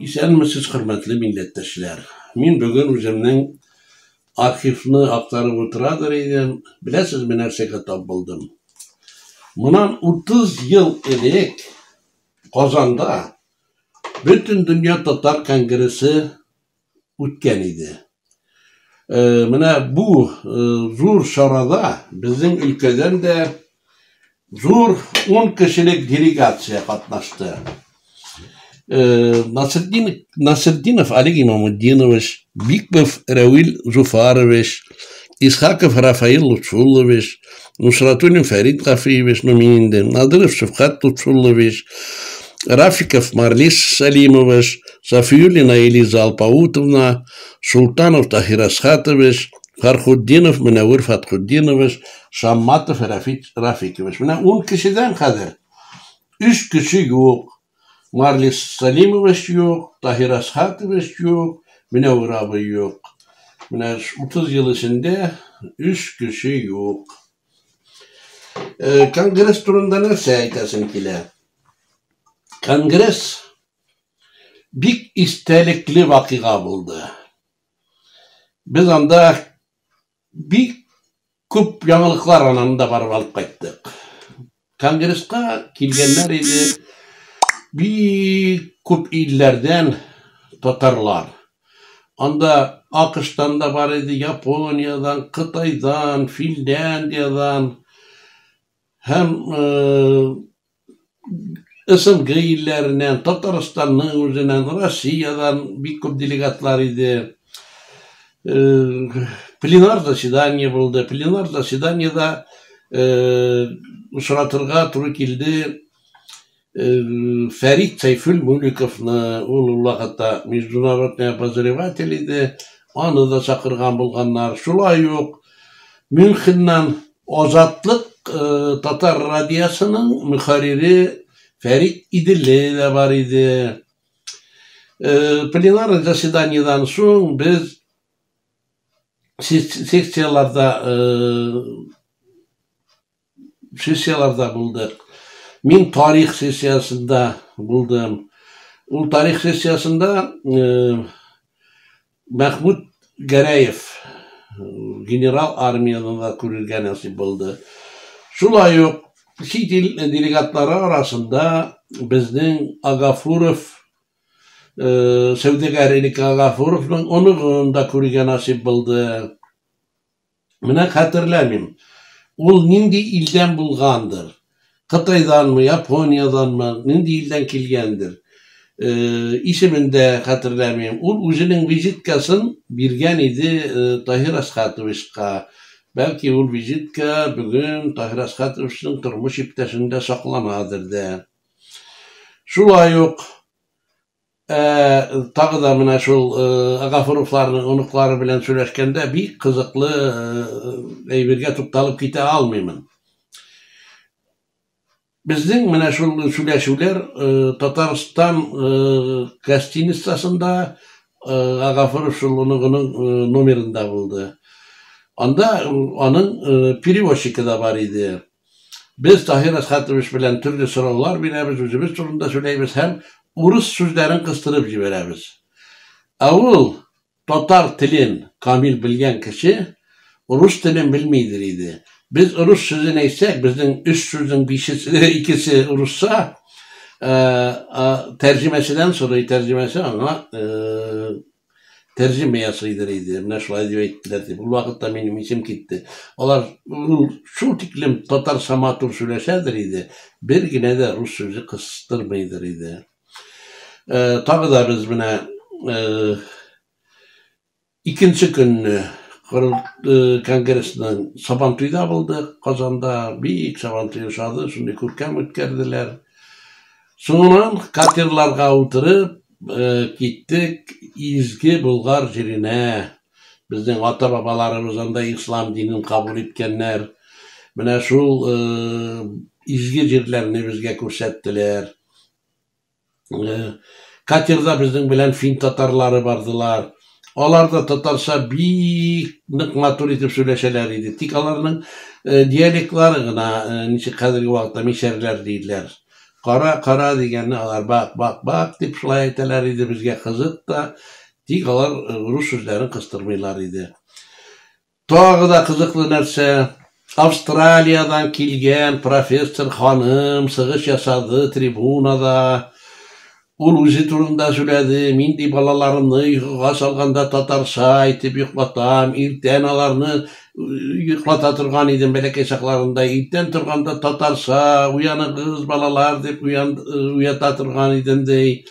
Исәнмесез, хөрмәтле милләттәшләр! Мин бүген үземнең архивны актарып утырадыр идем, беләсезме нәрсәгә тап булдым? Моннан 30 ел элек Казанда Бөтендөнья татар конгрессы үткән иде. Менә бу зур чарада безнең өлкәдән дә зур 10 кешелек делегация катнашты. Насретдин, Насретдинов Олег Имамутдинович, Бикбов Рәвил Зуфарович, Исхаков Рафаил Лутфуллович, Нусратуллин Фәрит Гафиевич, ну мин инде, Надыров Шәфкать Лутфуллович, Рафиков Марлис Салимович, Сафиуллина Элиза Алпаутовна, Султанов Таһир Асхатович, Фархутдинов Мөнәвир Фатхутдинович, Шамматов Рафит Рафикович. Менә 10 кешедән хәзер 3 кеше юк. Марлис Салимович юк, Таһир Асхатович юк, Мөнәвир абый юк. Менә 30 ел эчендә 3 кеше юк. Конгресс турында нәрсә әйтәсем килә? Конгресс бик истәлекле вакыйга булды. Без анда бик күп яңалыклар аннан да барып алып кайттык. Конгресска килгәннәр иде бик күп илләрдән татарлар. Анда АКШтан да бар иде, Япониядән, Кытайдан, Финляндиядән һәм СНГ илләреннән, Татарстанның үзеннән, Россиядән бик күп делегатлар иде. Пленар заседание булды. Пленар заседаниедә очратырга туры килде Фәрит Сәйфулмүликовны, ул ул вакытта международный обозреватель иде, аны да чакырган булганнар. Шулай ук Мюнхеннан Азатлык татар радиосының мөхәррире Фәрит Иделе дә бар иде. Пленар заседаниедән соң без секцияләрдә сессияләрдә булдык. Мин тарих сессиясендә булдым. Ул тарих сессиясендә Мәхмүт Гәрәев генерал армияне да күрергә насыйп булды. Шулай ук чит ил делегатлары арасында безнең Агафуров сәүдәгәр Элек Агафуровның оныгын да күрергә насыйп булды. Менә хәтерләмим, ул нинди илдән булгандыр. Кытайданмы, Япониядәнме, нинди илдән килгәндер. Исемен дә хәтерләмим. Ул үзенең визиткасын биргән иде Таһир Асхатовичка. Бәлки ул визитка бүген Таһир Асхатовичның тормыш иптәшендә сакланадыр да. Шулай ук Тагы да менә шул Агафуровларның оныклары белән сөйләшкәндә бик кызыклы әйбергә тукталып китә алмыймын. Безнең менә шул сөйләшүләр Татарстан гостиницасында Агафуров шул оныгының номерында булды. Анда аның перевозчигы да бар иде. Без Таһир Әсхәтович белән төрле сораулар бирәбез, үзебез турында сөйләйбез һәм урыс сүзләрен кыстырып җибәрәбез. Ә ул татар телен камил белгән кеше, рус телен белмидер иде. Без рус сүзен әйтсәк, безнең өч сүзнең бишесе, икесе русча, тәрҗемәчедән сорый, тәрҗемәче аңа тәрҗемә ясыйдыр иде. Менә шулай дип әйттеләр дип. Ул вакытта минем исем китте. Алар ул шул тиклем татарча матур сөйләшәдер иде, бер генә дә рус сүзе кыстырмыйдыр иде. Тагы да без менә икенче көнне конгрессның Сабантуйда булдык Казанда. Бик Сабантуй ошады, шундый күркәм үткәрделәр. Соңыннан катерларга утырып киттек изге Болгар җиренә. Безнең ата-бабаларыбыз анда ислам динен кабул иткәннәр. Менә шул изге җирләрне безгә күрсәттеләр. Катерда безнең белән фин татарлары бардылар. Алар да татарча бик нык матур итеп сөйләшәләр иде. Тик аларның диалектлары гына ничек хәзерге вакытта мишәрләр диделәр. Кара, кара дигәнне алар бак, бак, бак дип шулай әйтәләр иде, безгә кызык та. Тик алар рус сүзләрен кыстырмыйлар иде. Тагы да кызыклы нәрсә, Австралиядән килгән профессор ханым чыгыш ясады трибунада. Ул үзе турында сөйләде, мин ди балаларымны йокыга салганда татарча әйтеп йоклатам, иртән аларны йоклата торган идем бәләкәй чакларында, иртән торганда татарча уяныгыз балалар дип уята торган идем ди.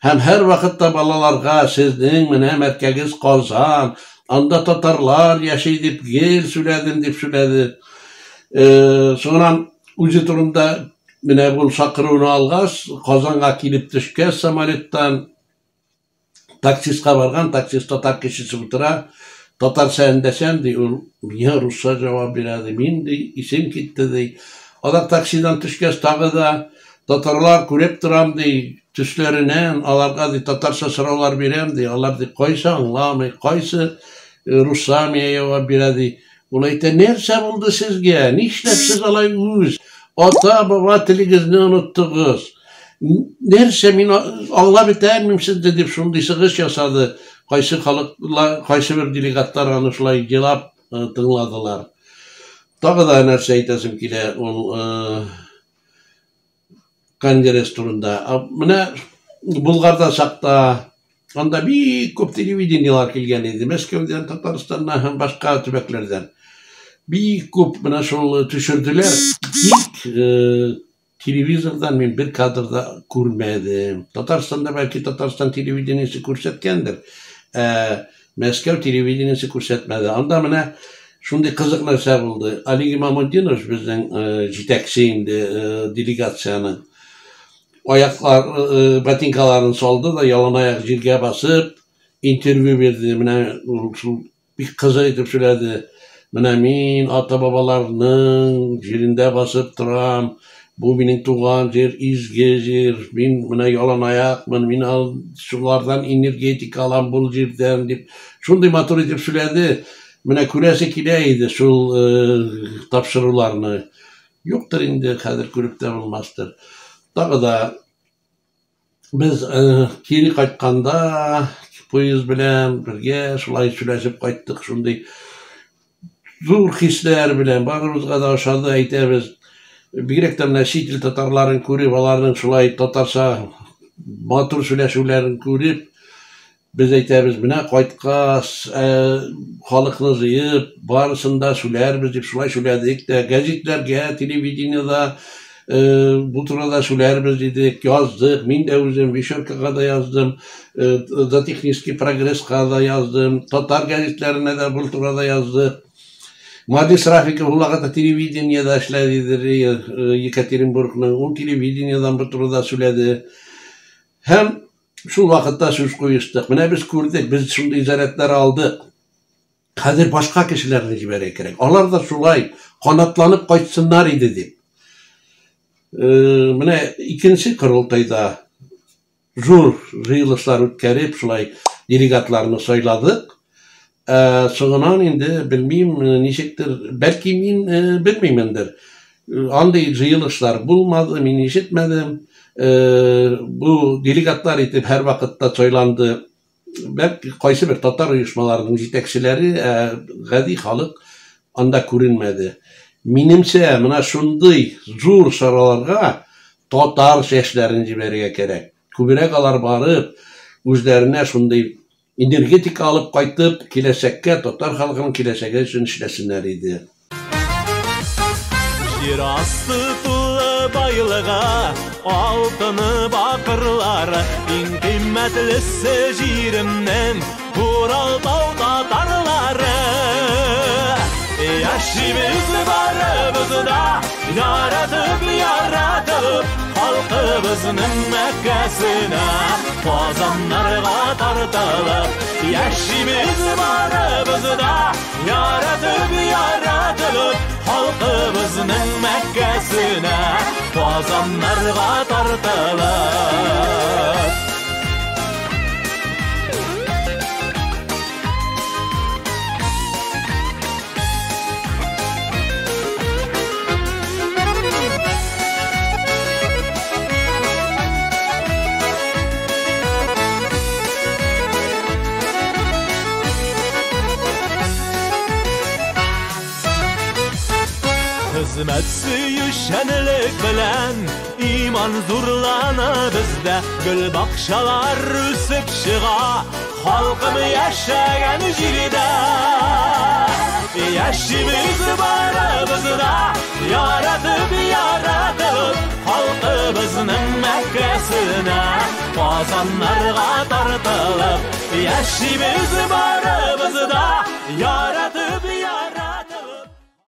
Һәм һәрвакытта балаларга сезнең менә мәркәгез Казан, анда татарлар яши дип гел сөйләдем дип сөйләде. Соңыннан үзе турында менә бу чакыруны алгач, Казанга килеп төшкәч самолеттан таксистка барган, таксист татар кешесе утыра, татарча эндәшәм ди, ул миңа русча җавап бирә ди, мин ди, исем китте ди. Алар таксидан төшкәч тагы да татарлар күреп торам ди, төсләреннән аларга ди татарча сораулар бирәм ди, алар ди кайсы аңламый, кайсы русча миңа җавап бирә ди. Ул әйтә, нәрсә булды сезгә? Нишләп сез алай үз ата-баба телегезне оныттыгыз? Нәрсә мин аңлап бетә алмыйм сезне дип шундый чыгыш ясады. Кайсы халыклар, кайсы бер делегатлар аны шулай елап тыңладылар. Тагы да нәрсә әйтәсем килә, ул конгресс турында. Менә Булгарда чакта анда бик күп телевидениелар килгән иде. Мәскәүдән, Татарстаннан һәм башка төбәкләрдән. Бик күп менә шул төшерделәр. Тик телевизордан мин бер кадрда күрмәдем. Татарстанда бәлки Татарстан телевидениесе күрсәткәндер. Ә Мәскәү телевидениесе күрсәтмәде. Анда менә шундый кызык нәрсә булды. Олег Имамутдинов безнең җитәкче инде делегациянең аяклар ботинкаларын салды да ялан аяк җиргә басып интервью бирде. Менә ул шул бик кызык итеп сөйләде. Менә мин ата-бабаларның җирендә басып торам. Бу минем туган җир, изге җир. Мин менә ялан аякмын, мин шулардан энергетика алам бу җирдән дип. Шундый матур итеп сөйләде. Менә күрәсе килә иде шул тапшыруларны. Юктыр инде, хәзер күреп тә булмастыр. Тагы да без кире кайтканда поезд белән бергә шулай сөйләшеп кайттык, шундый зур хисләр белән барыбызга да ошады, әйтәбез. Бигрәк тә менә чит ил татарларын күреп, аларның шулай татарча матур сөйләшүләрен күреп, без әйтәбез, менә кайткач, халыкны җыеп, барысын да сөйләрбез дип шулай сөйләдек тә, гәзитләргә, телевидениедә бу турыда сөйләрбез дидек, яздык. Мин дә үзем Вечеркага да яздым, За технический прогресска да яздым, татар гәзитләренә дә бу турыда яздык. Мадис Рафиков ул вакытта телевидениедә эшләде Екатеринбургның, ул телевидениедән бу турыда сөйләде. Һәм шул вакытта сүз куештык. Менә без күрдек, без шундый зарядлар алдык. Хәзер башка кешеләрне җибәрергә кирәк. Алар да шулай канатланып кайтсыннар иде дип. Менә икенче корылтайда зур җыелышлар үткәреп, шулай делегатларны сайладык. Соңыннан инде белмим, ничектер, бәлки мин белмимендер. Андый җыелышлар булмады, мин ишетмәдем. Бу делегатлар итеп һәрвакытта сайланды. Бәлки кайсы бер татар оешмаларының җитәкчеләре, гади халык анда күренмәде. Минемчә, менә шундый зур чараларга татар яшьләрен җибәрергә кирәк. Күбрәк алар барып, үзләренә шундый энергетика алып кайтып, киләчәккә, татар халкының киләчәге өчен эшләсеннәр иде. Җир асты тулы байлыга, алтыны бакырлары, иң кыйммәтлесе җиремнең Урал тау татарлары. Яшибез барыбыз да, яратып, яратып, халкыбызның Мәккәсенә, Казаннарга тартылып. Яшибез барыбыз да, яратып, яратып, халкыбызның Мәккәсенә, Казаннарга тартылып. Хезмәт сөючәнлек белән иман зурлана бездә, гөл бакчалар үсеп чыга, халкым яшәгән җирдә. Яшибез барыбыз да, яратып, яратып, халкыбызның Мәккәсенә, Казаннарга тартылып, яшибез барыбыз да, яратып, яратып.